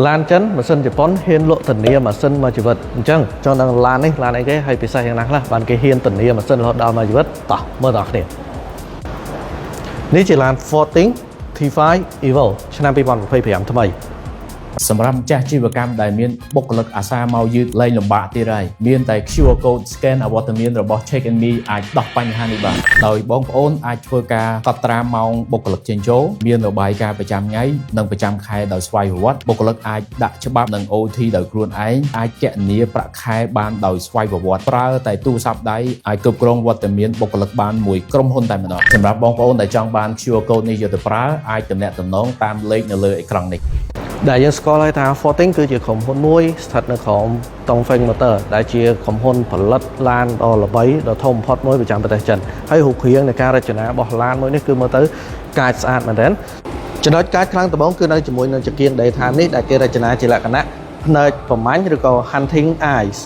ឡានចិនម៉ាស៊ីនជប៉ុនហ៊ានលក់ធានាម៉ាស៊ីនមួយជីវិតអញ្ចឹងចង់ដឹងឡាននេះឡានអីគេហើយពិសេសយ៉ាងណាខ្លះបានគេហ៊ានធានាម៉ាស៊ីនរហូតដល់មួយជីវិតតោះមើលដល់គ្នានេះជាឡាន Forthing T5 Evo ឆ្នាំ2025ថ្មី សម្រាប់ម្ចាស់ជីវកម្មដែលមានបុគ្គលិកអាសាមកយឺតលែងលំបាកទៀតហើយមានតែ QR code scan អវត្តមានរបស់ Check and Me អាចដោះបញ្ហានេះបានដោយបងប្អូនអាចធ្វើការកត់ត្រាម៉ោងបុគ្គលិកចេញចូលមានរបាយការណ៍ប្រចាំថ្ងៃនិងប្រចាំខែដោយស្វ័យប្រវត្តិបុគ្គលិកអាចដាក់ច្បាប់និង OT ដោយខ្លួនឯងអាចគណនាប្រាក់ខែបានដោយស្វ័យប្រវត្តិប្រើតែទូរស័ព្ទដៃអាចគ្រប់គ្រងវត្តមានបុគ្គលិកបានមួយក្រុមហ៊ុនតែម្ដងសម្រាប់បងប្អូនដែលចង់បាន QR code នេះយកទៅប្រើអាចទំនាក់ទំនងតាមលេខនៅលើអេក្រង់នេះ ដែលយើងស្គាល់ហើយថា Forthing គឺជាក្រុមហ៊ុនមួយស្ថិតនៅក្រោម Dongfeng Motor ដែលជាក្រុមហ៊ុនផលិតឡានដ៏ល្បីដ៏ធំបំផុតមួយប្រចាំប្រទេសចិនហើយរូបរាងនៃការរចនារបស់ឡានមួយនេះគឺមើលទៅកាចស្អាតមែនទែនចំណុចកាចខ្លាំងដំបូងគឺនៅជាមួយនឹងចង្គៀង daytime នេះដែលគេរចនាជាលក្ខណៈភ្នែកប្រមាញ់ឬក៏ hunting eyes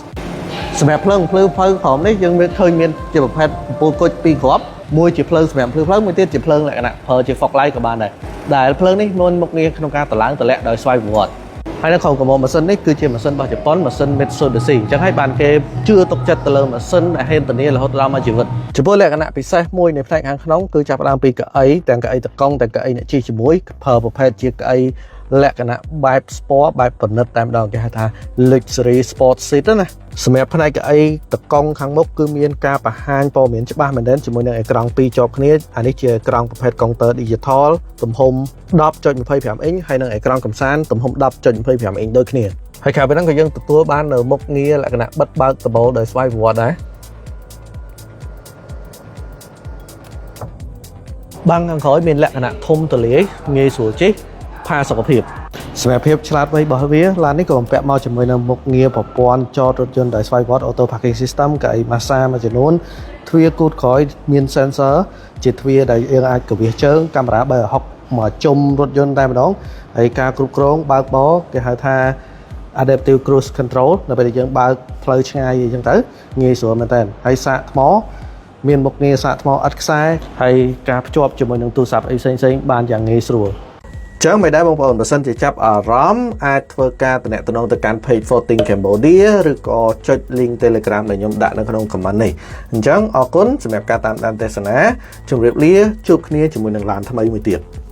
សម្រាប់ភ្លើងភ្លឺផ្លូវក្រោមនេះយើងមានឃើញមានជាប្រភេទអំពូលគុជពីរគ្រាប់មួយជាភ្លើងសម្រាប់ភ្លឺផ្លូវមួយទៀតជាភ្លើងលក្ខណៈប្រើជា fog light ក៏បានដែរដែលភ្លើងនេះមានមុខងារក្នុងការតម្លើងតម្លាក់ដោយស្វ័យប្រវត្តិហើយនៅក្នុងកាម៉ូម៉ាស៊ីននេះគឺជាម៉ាស៊ីនរបស់ជប៉ុនម៉ាស៊ីន Mitsubishi អញ្ចឹងហើយបានគេជឿទុកចិត្តទៅលើម៉ាស៊ីនដែលហ៊ានធានារហូតដល់មួយជីវិតចំពោះលក្ខណៈពិសេសមួយនៃផ្នែកខាងក្នុងគឺចាប់ផ្ដើមពីកៅអីទាំងកៅអីតកង់ទាំងកៅអីអ្នកជិះជាមួយប្រើប្រភេទជាកៅអីលក្ខណៈបែប sport បែបប្រណិតតែម្ដងគេហៅថា luxury sport seat ណាសម្រាប់ផ្នែកកៅអីតកង់ខាងមុខគឺមានការបង្ហាញព័ត៌មានច្បាស់មែនទែនជាមួយនឹងអេក្រង់ពីរជាប់គ្នាអានេះជាអេក្រង់ប្រភេទកុងទ័រ digital ទំហំ10.25អ៊ីងហើយនិងអេក្រង់កំសាន្តទំហំ10.25អ៊ីងដូចគ្នាហើយក្រៅពីហ្នឹងក៏យើងទទួលបាននៅមុខងារលក្ខណៈបិទបើកដំបូលដោយស្វ័យប្រវត្តិដែរបាំងខាងក្រោយមានលក្ខណៈធំទូលាយងាយស្រួលជិះផាសុកភាពសម្រាប់ភាពឆ្លាតវៃរបស់វាឡាននេះក៏បំពាក់មកជាមួយនឹងមុខងារប្រព័ន្ធចតរថយន្តដោយស្វ័យប្រវត្តិ Auto Parking System កៅអីម៉ាសាមួយចំនួនទ្វារគូតក្រោយមាន sensor ជាទ្វារដែលយើងអាចកវាសជើងកាមេរ៉ា360មកជុំរថយន្តតែម្ដងហើយការគ្រប់គ្រងបើកបរគេហៅថា adaptive cruise control នៅពេលដែលយើងបើកផ្លូវឆ្ងាយអីចឹងទៅងាយស្រួលមែនតើហើយសាកថ្មមានមុខងារសាកថ្មឥតខ្សែហើយការភ្ជាប់ជាមួយនឹងទូរស័ព្ទអីផ្សេងៗបានយ៉ាងងាយស្រួលចឹងមិនដែរបងប្អូនបើសិនជាចាប់អារម្មណ៍អាចធ្វើការទំនាក់ទំនងទៅកាន់ page Forthing Cambodia ឬក៏ចុច link Telegram ដែលខ្ញុំដាក់នៅក្នុង comment នេះអញ្ចឹងអរគុណសម្រាប់ការតាមដានទស្សនាជម្រាបលាជួបគ្នាជាមួយនឹងឡានថ្មីមួយទៀត។